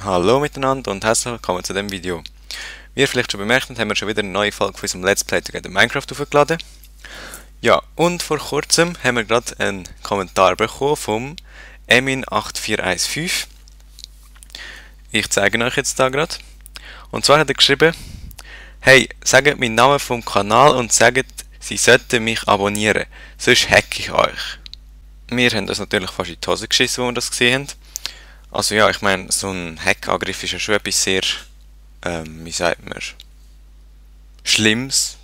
Hallo miteinander und herzlich willkommen zu diesem Video. Wie ihr vielleicht schon bemerkt habt, haben wir schon wieder eine neue Folge von unserem Let's Play Together Minecraft hochgeladen. Ja, und vor kurzem haben wir gerade einen Kommentar bekommen vom Emin8415. Ich zeige euch jetzt da gerade. Und zwar hat er geschrieben: Hey, sagt meinen Namen vom Kanal und sagt, sie sollten mich abonnieren, sonst hack ich euch. Wir haben das natürlich fast in die Hose geschissen, als wir das gesehen haben. Also ja, ich meine, so ein Hackangriff ist ja schon etwas sehr, wie sagt man, Schlimmes.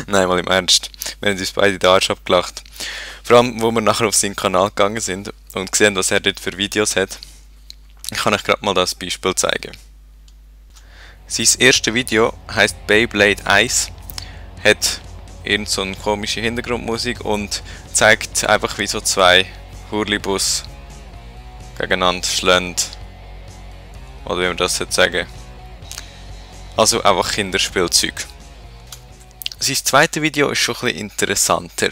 Nein, mal im Ernst. Wir haben uns beide den Arsch abgelacht. Vor allem, wo wir nachher auf seinen Kanal gegangen sind und gesehen, was er dort für Videos hat. Ich kann euch gerade mal das Beispiel zeigen. Sein erstes Video heisst Beyblade Ice, hat irgend so eine komische Hintergrundmusik und zeigt einfach, wie so zwei Hurlibus gegeneinander schlagen. Oder wie man das jetzt sagen. Also einfach Kinderspielzeug. Sein zweites Video ist schon ein bisschen interessanter.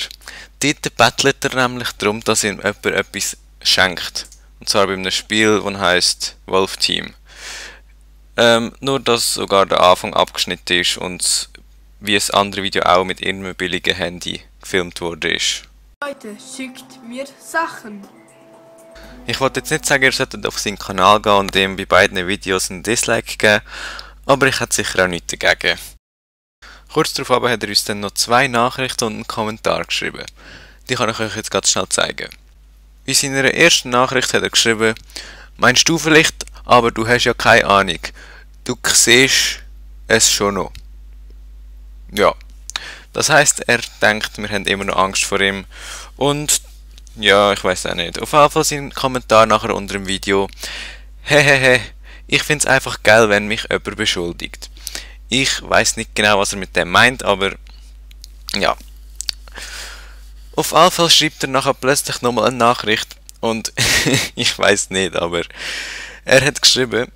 Dort bettelt er nämlich darum, dass ihm jemand etwas schenkt. Und zwar bei einem Spiel, das heisst Wolf Team. Nur dass sogar der Anfang abgeschnitten ist und wie das andere Video auch mit irgendeinem billigen Handy gefilmt wurde. Leute, schickt mir Sachen. Ich wollte jetzt nicht sagen, ihr solltet auf seinen Kanal gehen und ihm bei beiden Videos einen Dislike geben, aber ich hätte sicher auch nichts dagegen. Kurz darauf hat er uns dann noch 2 Nachrichten und einen Kommentar geschrieben. Die kann ich euch jetzt ganz schnell zeigen. In seiner ersten Nachricht hat er geschrieben: Meinst du vielleicht, aber du hast ja keine Ahnung. Du siehst es schon noch. Ja, das heisst, er denkt, wir haben immer noch Angst vor ihm und ja, ich weiß auch nicht. Auf jeden Fall sein Kommentar nachher unter dem Video: Hehehe, ich find's einfach geil, wenn mich jemand beschuldigt. Ich weiß nicht genau, was er mit dem meint, aber ja. Auf jeden Fall schreibt er nachher plötzlich nochmal eine Nachricht und ich weiß nicht, aber er hat geschrieben: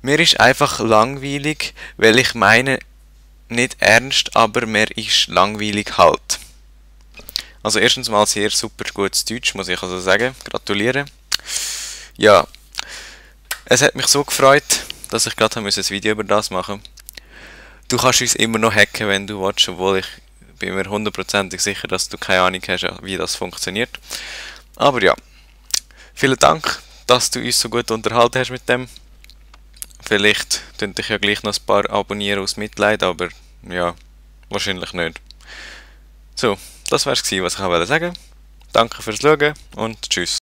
Mir ist einfach langweilig, weil ich meine nicht ernst, aber mir ist langweilig halt. Also erstens mal sehr super gutes Deutsch, muss ich also sagen. Gratuliere. Ja, es hat mich so gefreut, dass ich gerade ein Video über das machen musste. Du kannst uns immer noch hacken, wenn du willst, obwohl ich bin mir 100% sicher, dass du keine Ahnung hast, wie das funktioniert. Aber ja, vielen Dank, dass du uns so gut unterhalten hast mit dem. Vielleicht tun dich ja gleich noch ein paar abonnieren aus Mitleid, aber ja, wahrscheinlich nicht. So, das war es, was ich sagen wollte. Danke fürs Schauen und tschüss.